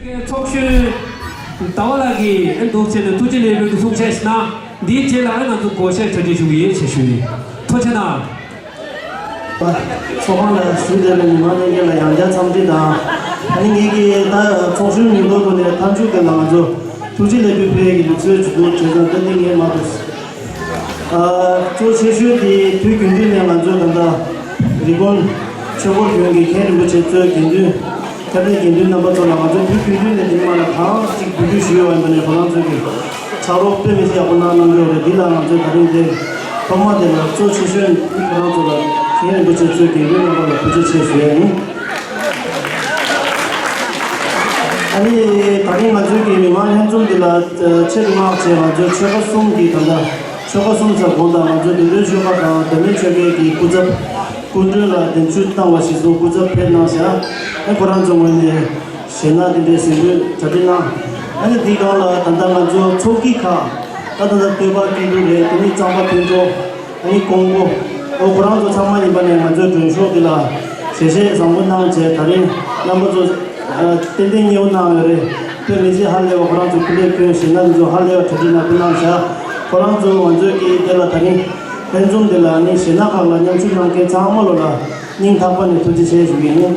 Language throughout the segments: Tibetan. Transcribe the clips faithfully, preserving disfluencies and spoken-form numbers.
ཚོགས་གཞོན་ཟླ་བ་ལགས་ཀྱིས་ཨ་འདུག་བྱས་ནས་ཐུགས་རྗེ་ལེགས་འབུལ་གྱི་གསུང་བཤད་ཞིག་གནང་། འདིའི་རྗེས་ལ་ཨ་ང་ཚོ་བགོ་བཤའ་གྲ་སྒྲིག་ཞུ་གི་ཡོད་ཅེས་ཞུ་ཡིན། ཐུགས་རྗེ་གནང་། ཚོགས་ཁང་ལ་བཞུགས་བསྡད་པའི་མི་མང་ལྷན་རྒྱས་ལ་ཡང་བསྐྱར་འཚམས་འདྲི་དང་། ཨ་ནི་ངེད་ཀྱིས་ད་ཚོགས་གཞོན་མིང་ཐོག་ཏུ་ནས་མཐའ་མཇུག་དེ་ལ་ང་ཚོ་ཐུགས་རྗེ་ལེགས་འབུལ་ཕུལ་ཡས་ཀྱི་ལུགས་སྲོལ་ཅིག་འདུག་བྱས་ཙང་ད་འདི་ངས་མ་ཐུབ། ཨ། གཙོ་ཆེ་ཤོས་དེ་དུས་རྒྱུན་དུ་ནས་ང་ཚོ་ད་ལྟ་རི་ཀོན་ཆོས་འཁོར་དགོན་གྱི་མཁན་རིན་པོ་ཆེ་གཙོས་དགེ་འདུན་ཁྱབ་སྤེལ་དགེ་འདུན་རྣམ་པ་ཚོ་ལ་ང་ཚོ་དུས་རྒྱུན་དུ་ནས་དེ་མ་ལ་གང་ཅིག་འབུལ་རྒྱུ་ཞུས་ཡོད་པ་ཡིན་པ་ནས་ཁོ་རང་ཚོ་གི་ཕྱག་རོགས་དཔེ་མི་སྲིད་ཡག་པོ་གནང་གནང་གི་ཡོད་རེད། འདི་ལ་ང་ཚོས་ད་རིང་དེ་ཐོག་མ་དེ་ལ་གཙོ་ཆེ་ཤོས་ཁོ་རང་ཚོ་ལ་མཁན་རིན་པོ་ཆེ་གཙོས་དགེ་འདུན་རྣམ་པ་ལ་ཐུགས་རྗེ་ཆེ་ཞུ་ཡ་ཡིན། ཨ་ནི་ད་རིང་ང་ཚོའི་གི་མི་མང་ལྷན་འཛོམས་འདི་ལ་ཆེད་དུ་མངགས་བྱས་ང་ཚོའི་ཆོལ་ཁ་གསུམ་གྱི་ད་ལྟ་ཆོལ་ཁ་གསུམ་ཟེར་དགོངས་དག་ང་ཚོའི་འདི་ལོའི་ཆོལ་ཁ་དང་མདོ་སྨད་ཆོལ་ཁའི་གི་སྐུ་ཚབ་སྐུ་མགྲོན་ལ་གདན་ཞུ་བཏང་བ་གཞིར་བཟུང་སྐུ་ཚབ་ཕེབས་གནང་བཞག་ཨ་ཁོ་རང་ཚོའི་ངོས་ནས་གཞས་སྣ་དེ་འདྲའི་གཟིགས་འབུལ་གྲ་སྒྲིག་གནང་། ཨ་ནི་འདིའི་སྒང་ལ་ད་ལྟ་ང་ཚོའི་ཚོགས་ཀྱི་ཁག་ད་ད་ལྟ་སྟོད་པ་སྐྱིད་སྡུག་རེད། དེ་ནས་གཙང་པ་ཕུན་ཚོགས། ཨ་ནི་ཀོང་པོ། ཨོ་ཁོ་རང་ཚོ་ཚང་མ་ཡིན་པ་ནས་ང་ཚོའི་མགྲོན་ཤོག་འདི་ལ་ཞལ་བཞེས་བཟང་པོ་གནང་བྱས་ད་རིང་རྣམ་པ་ཚོ་ཨ་ཏན་ཏན་མཉེས་པོ་གནང་ཡོད་རེད། དཔེ་མི་སྲིད་ཧ་ལས་པ་ཁོ་རང་ཚོ་སྐུ་ལས་བསྐྱོན་ཞེ་ན་འདི་ཚོ་ཧ་ལས་པ་གྲ་སྒྲིག་ནན་པོ་གནང་བཞག་ཁོ་རང་ཚོ་ང་ཚོའི་གི་དེ་ལ་ད་རིང་ལྷན་འཛོམས་འདི་ལ་ནི་གཞས་སྣ་ཁག་ལ་མཉམ་ཞུགས་གནང་མཁན་ཚང་མ་ལོ་ལ་སྙིང་ཐག་པ་ནས་ཐུགས་རྗེ་ཆེ་ཞུ་གི་ཡིན།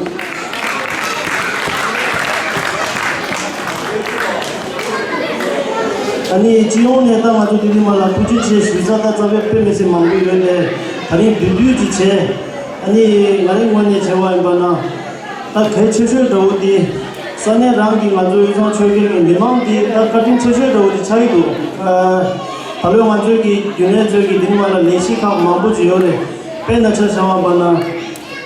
ཨ་ནི་སྤྱི་ཡོངས་ནས་ད་ང་ཚོ་དེ་རིང་མ་ལ་ཐུགས་རྗེ་ཆེ་ཞུ་ས་ད་རྩ་བའི་དཔེ་མི་སྲིད་མང་པོ་ཡོད་ནས་ད་རིང་བསྡུས་བསྡུས་ཀྱི་བྱས། ཨ་ནི་ང་རའི་ངོས་ནས་བྱས་པ་ཡིན་པ་ན་ད་གལ་ཆེ་ཤོས་འདྲ་བོ་དེ་ས་གནས་རང་གི་ང་ཚོ་དབུས་གཙང་ཆོལ་ཁའི་གི་མི་མང་དེ་ད་བཀའ་དྲིན་ཆེ་ཤོས་འདྲ་བོ་དེ་ཆགས་ཀྱི་འདུག་ད་ལོ་ང་ཚོའི་གི་རྒྱུན་ལས་ཚོའི་གི་དེ་རིང་མ་ལ་ལས་གཞི་ཁག་མང་པོ་ཅིག་ཡོད་རེད། དཔེར་ན་ཆ་བཞག་པ་ན།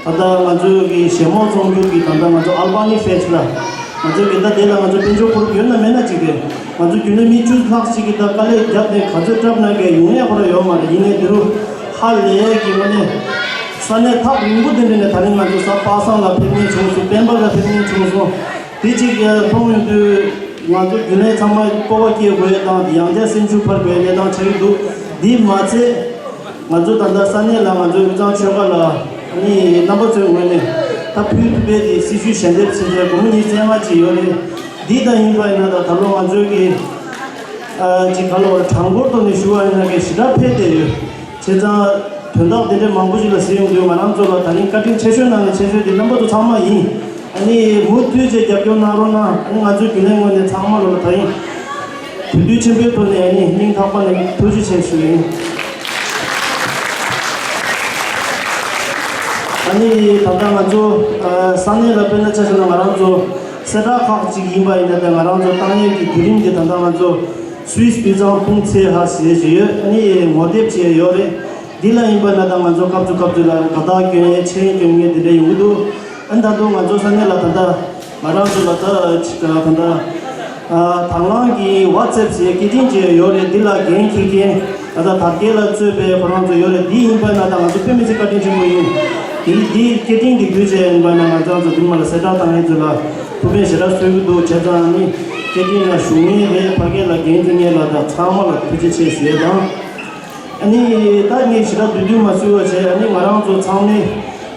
ད་ལྟ་ང་ཚོའི་གི་གཞས་མང་ཚོགས་འདུ་གི་ད་ལྟ་ང་ཚོ་ཨལ་པ་ནི་ཕེ་སི་ལ། ང་ཚོའི་གི་ད་དེ་ལ་ང་ཚོ་དཔལ་འབྱོར་ཁོར་ཡུག་ཡོད་ན་མེད་ན་གཅིག་རེད། ང་ཚོ་རྒྱུན་ལས་མི་བཅུ་ལྷག་ཅིག་གི་ད་དཀའ་ལས་བརྒྱབ་ནས་ག་ཚོད་བཀྲམ་ན་གི་ཡོང་ཡ་ཁོ་ར་ཡོད་མ་རེད། ཡིན་ནའི་དེ་རུ་ཧ་ལས་གི་ངོ་ནས་ས་གནས་ཐག་རིང་པོ་དེ་འདྲ་ནས་ད་རིང་ང་ཚོ་ས་པ་སངས་ལ་ཕེབས་མཁན་བྱུང་སོང་། སྤེན་པ་ལ་ཕེབས་མཁན་བྱུང་སོང་། དེ་གཅིག་མཐོང་ཡོང་དུས་ང་ཚོ་རྒྱུན་ལས་ཚང་མ་སྤོབས་པ་སྐྱེ་དགོས་ཡ་དང་ཡང་བསྐྱར་སེམས་ཤུགས་འཕར་དགོས་ཡ་གནས་སྟངས་ཆགས་ཀྱི་འདུག་འདི་མ་ཚད། ང་ཚོ་ད་ལྟ་ས་གནས་ལ་ང་ཚོའི་དབུས་གཙང་ཆོལ་ཁ་ལ་ནི་རྣམ་པ་ཚོའི་ངོས་ནས་ད་ཕུལ་ཐུབ་པའི་དེ་སྲི་ཞུ་ཞལ་འདེབས་ཟེར་བྱས་སྒོར་མོ་ཉི་ཤུ་རྩ་ལྔ་ཅིག་ཡོད་རེད། འདི་ལྟ་ཡིན་པ་ཡིན་ན་ད་ད་ལོ་ང་ཚོའི་གི་ཨ་ཅིག་ག་ལོ་བར་གྲངས་འབོར་ཐོག་ནས་ཞུ་བ་ཡིན་ན་གི་ཞེ་དྲག་འཕེལ་བསྡད་ཡོད། བྱས་ཙང་དོན་དག་དེ་འདྲའི་མང་པོ་ཞིག་ལ་གཟིགས་ཡོང་དུས་ང་རང་ཚོ་ལ་ད་རིང་བཀའ་དྲིན་ཆེ་ཤོས་ནང་ནས་ཆེ་ཤོས་དེ་རྣམ་པ་ཚོ་ཚང་མ་ཡིན། ཨ་ནི་མུ་མཐུད་བྱས་རྒྱབ་སྐྱོར་གནང་རོགས་གནང་། ཨ་ནི་ང་ཚོའི་རྒྱུན་ལས་ངོས་ནས་ཚང་མ་ལོ་ལ་ད་རིང་གུས་འདུད་ཆེན་པོའི་ཐོག་ནས་ཨ་ནི་སྙིང་ཐག་པ་ནས་ཐུགས་རྗེ་ཆེ་ཞུ་ཡིན། ཨ་ནི་ད་ལྟ་ང་ཚོ་ས་གནས་ལ་དཔེར་ན་ཆ་བཞག་ན་ང་རང་ཚོ་གསལ་བསྒྲགས་ཁག་ཅིག་ཡིན་པ་ཡིན་ན་ད་ང་རང་ཚོ་བཏང་ཡས་ཀྱི་བརྒྱུད་རིམ་དེ་ད་ལྟ་ང་ཚོ་སུད་སི་དབུས་གཙང་ཕུང་ཚེ་ཧ་ཟེར་ཞིག་ཡོད། ཨ་ནི་ངོ་དེབ་བྱས་ཡོད་རེད། འདི་ལ་ཡིན་པ་ན་ད་ང་ཚོ་སྐབས་སུ་སྐབས་སུ་ལ་དགའ་རྟགས་སྐྱོན་ཡས་ཆེད་སྐྱོན་ངེས་དེ་འདྲ་ཡོང་གི་འདུག་ཨ་ནི་ད་དུང་ང་ཚོ་ས་གནས་ལ་ད་ལྟ་ང་རང་ཚོ་ལ་ད་ཅིག་ད་ལྟ་ཨ་དང་བླངས་ཀྱི་ཝ་ཚེབ་ཟེར་སྐད་འཕྲིན་བཅས་ཡོད་རེད། འདི་ལ་འགན་འཁྱེར་མཁན་ད་ལྟ་དར་རྒྱས་ལགས་གཙོས་པའི་ཁོ་རང་ཚོ་ཡོད་རེད། འདི་ཡིན་པ་ན་ད་ང་ཚོ་དཔེ་མི་སྲིད་བཀའ་དྲིན་ཆེན་པོ་ཡིན། འདི་འདི་སྐད་འཕྲིན་འདི་བརྒྱུད་བྱས་ཡིན་པ་ན་ང་ཚོ་ཚོ་འདི་མ་ལ་གསལ་བསྒྲགས་བཏང་མཁན་ཚོ་ལ་ཐུགས་ཕན་ཞེ་དྲག་གསོས་ཀྱི་འདུག་བྱས་ཙང་ནི་སྐད་འཕྲིན་ལ་ཞུ་མཁན་རེད། ཕ་སྐད་ལ་འགན་འཁྱེར་མཁན་ལ་ད་ཚང་མ་ལ་ཐུགས་རྗེ་ཆེ་ཞུ་ཡས་དང་། ཨ་ནི་ད་ངས་ཞེ་དྲག་བསྡུས་བསྡུས་མ་ཞུ་བ་བྱས། ཨ་ནི་ང་རང་ཚོ་ཚང་མས་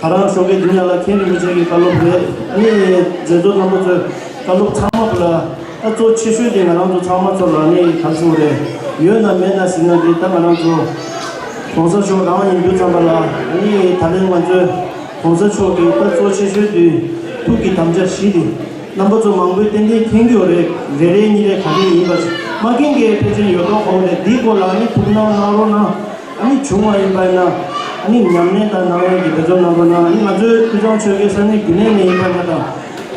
ག་རང་ཞོགས་ཀས་འདི་ཉག་ལ་མཁན་རིན་པོ་ཆེ་གི་བཀའ་སློབ་རེད། ཨ་ནི་མཛད་གཙོ་རྣམ་པ་ཚོའི་བཀའ་སློབ་ཚང་མ་ལ་ད་གཙོ་ཆེ་ཤོས་དེ་ང་རང་ཚོ་ཚང་མ་ཚོ་ལ་ཨ་ནི་ག་རེ་ཞུ་དགོས་རེད། ཡོད་ན་མེད་ན་ཟེར་ན་དེ་ད་ང་རང་ཚོ་གོང་ས་མཆོག་རང་ཡིན་དུས་ཙམ་པ་ལ་ཨ་ནི་ད་ལན་ང་ཚོའི་གོང་ས་མཆོག་གི་ད་གཙོ་ཆེ་ཤོས་དེ་ཐུགས་ཀྱི་དམ་བཅའ་བཞི་དེ། རྣམ་པ་ཚོ་མང་པོས་ཏན་ཏན་མཁྱེན་གྱི་ཡོད་རེད། རེ་རེ་གཉིས་རེ་ག་རེ་ཡིན་པ་མ་མཁྱེན་མཁན་ཕལ་ཆེར་ཡོད་མདོག་ཁ་པོ་རེད། འདིའི་སྐོར་ལ་ཨ་ནི་ཐུགས་སྣང་གནང་རོགས་གནང་། ཨ་ནི་བྱུང་བ་ཡིན་པ་ཡིན་ན་ཨ་ནི་ཉམས་ལེན་དང་གནང་ཡས་ཀྱི་འབད་བརྩོན་གནང་རོགས་གནང་། ཨ་ནི་ང་ཚོའི་ཕུལ་བྱུང་ཆོལ་ཁའི་ས་གནས་རྒྱུན་ལས་ནས་ཡིན་པ་ཡིན་ན་དང་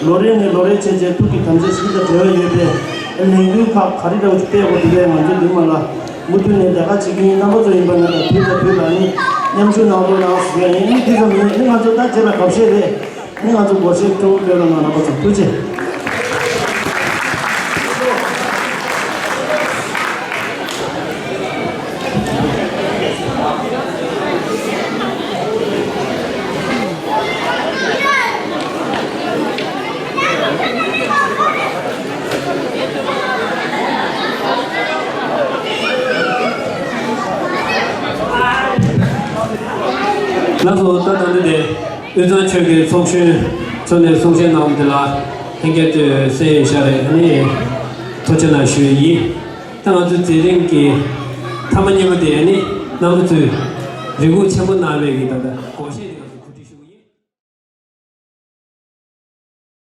ལོ་རེ་ནས་ལོ་རེ་བྱས་རྗེས་ཐུགས་ཀྱི་དམ་བཅའ་བཞི་དང་འབྲེལ་བ་ཡོད་པའི་ལས་འགུལ་ཁག་ག་རེ་འདྲ་བོ་ཅིག་སྤེལ་དགོས་འདུག་པས། ང་ཚོ་འདི་མ་ལ་མུ་མཐུད་ནས་ལས་ཀ་བྱེད་ཀྱི་ཡིན། རྣམ་པ་ཚོ་ཡིན་པ་ཡིན་ན་དང་དུས་དང་དུས་ལ་ཨ་ནི་མཉམ་ཞུགས་གནང་རོགས་གནང་ཟེར་ཡ་ཡིན། ཨ་ནི་འདི་ཙམ་ཡིན། ཨ་ནི་ང་ཚོ་ད་རྗེས་ལ་གབ་བཤད་རེད། ཨ་ནི་ང་ཚོ་སྒོར་གཞས་སྤྲོ་བོ་སྤྲོད་རོགས་གནང་། རྣམ་པ་ཚོ་ཐུགས་རྗེ་ཆེ། ལགས་སོ། ད་ད་ནི་དེ་དབུས་གཙང་ཆོལ་ཁའི་ཚོགས་གཞོན་ཚོ་ནས་གསུང་བཤད་གནང་བ་དེ་ལ། ལྷན་རྒྱས་ཚོས་གསན་ཡོད་ཤག་རེད། ཨ་ནི་ཐུགས་རྗེ་གནང་ཞུ་ཡི་ཡིན། ད་ང་ཚོའི་མཛད་རིམ་གྱི་མཐའ་མ་གཉིས་པ་དེ་ཨ་ནི་རྣམ་པ་ཚོས་རེ་སྒུག་ཆེན་པོ་གནང་བའི་གི་ད་ལྟ་